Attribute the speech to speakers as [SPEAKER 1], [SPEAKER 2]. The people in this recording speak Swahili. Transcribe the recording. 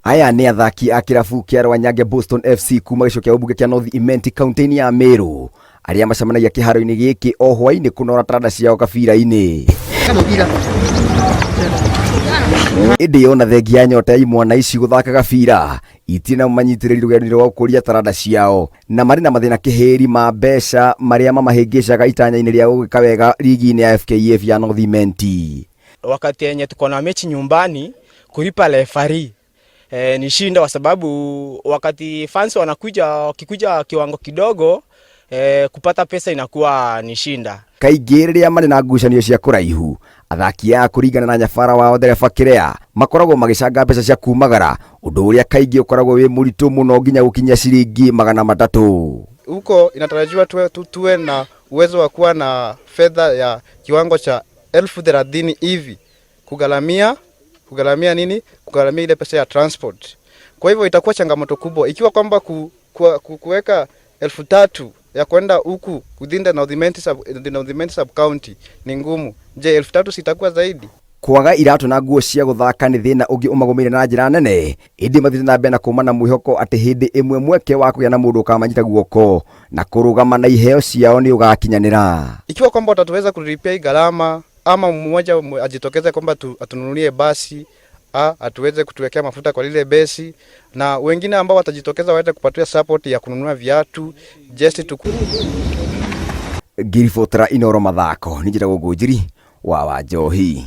[SPEAKER 1] Aya nĩ athaki a kĩrabu kĩa Rwanyange Boston FC kuma gĩcigo kĩa ũmbunge kĩa North Imenti kaunti-inĩ ya Meru, arĩa macemanagia kĩharo-inĩ gĩkĩ o hwaĩ-inĩ kũnora taranda ciao kabira-inĩ. Ĩndĩ ona thengia ya nyota ya imwana ici gũthaka gabira, itirĩ na manyitĩrĩri rũgendo-inĩ rwa gũkũria taranda ciao, na marĩ na mathĩna kĩhĩri ma mbeca marĩa mamahĩngĩcaga itanya-inĩ rĩa gũgĩka wega rigi-inĩ ya FKF ya North Imenti.
[SPEAKER 2] Wakati yenye tuko na mechi nyumbani, kulipa referee ni shinda, kwa sababu wakati fans wanakuja, wakikuja kiwango kidogo, kupata pesa inakuwa ni shinda.
[SPEAKER 1] Kaingĩ rĩrĩa marĩ na ngucanio cia kũraihu, athaki aya kũringana na nyabara wao ndereba Kĩrĩa makoragwo magĩcanga mbeca cia kumagara, ũndũ ũrĩa kaingĩ ũkoragwo wĩ mũritũ mũno nginya gũkinyia ciringi 300.
[SPEAKER 3] Huko inatarajiwa tuwe na uwezo wa kuwa na fedha ya kiwango cha 30,000 hivi kugharamia nini? Kugharamia ile pesa ya transport. Kwa hivyo itakuwa changamoto kubwa ikiwa kwamba kuweka 3,000 ya kwenda huku within the North Imenti sub county ni ngumu. Je, 3,000 sitakuwa zaidi?
[SPEAKER 1] Kwaga iratũ na nguo cia gũthaka nĩ thĩna ũngĩ ũmagũmĩire na njĩra nene, ĩndĩ mathiĩte na mbere na kũma na mwĩhoko atĩ hĩndĩ ĩmwe mweke wa kũgĩa na mũndũ ũkamanyita guoko na kũrũgama na iheo ciao nĩ ũgakinyanĩra.
[SPEAKER 3] Ikiwa kwamba watatuweza kulipia hii gharama ama mmoja ajitokeze kwamba atununulie basi, atuweze kutuwekea mafuta kwa lile besi, na wengine ambao watajitokeza waweze kupatia support ya kununua viatu just tu.
[SPEAKER 1] Ngiribotera Inoro mathako, nĩ njĩtagwo Ngũnjiri wa Wanjohi.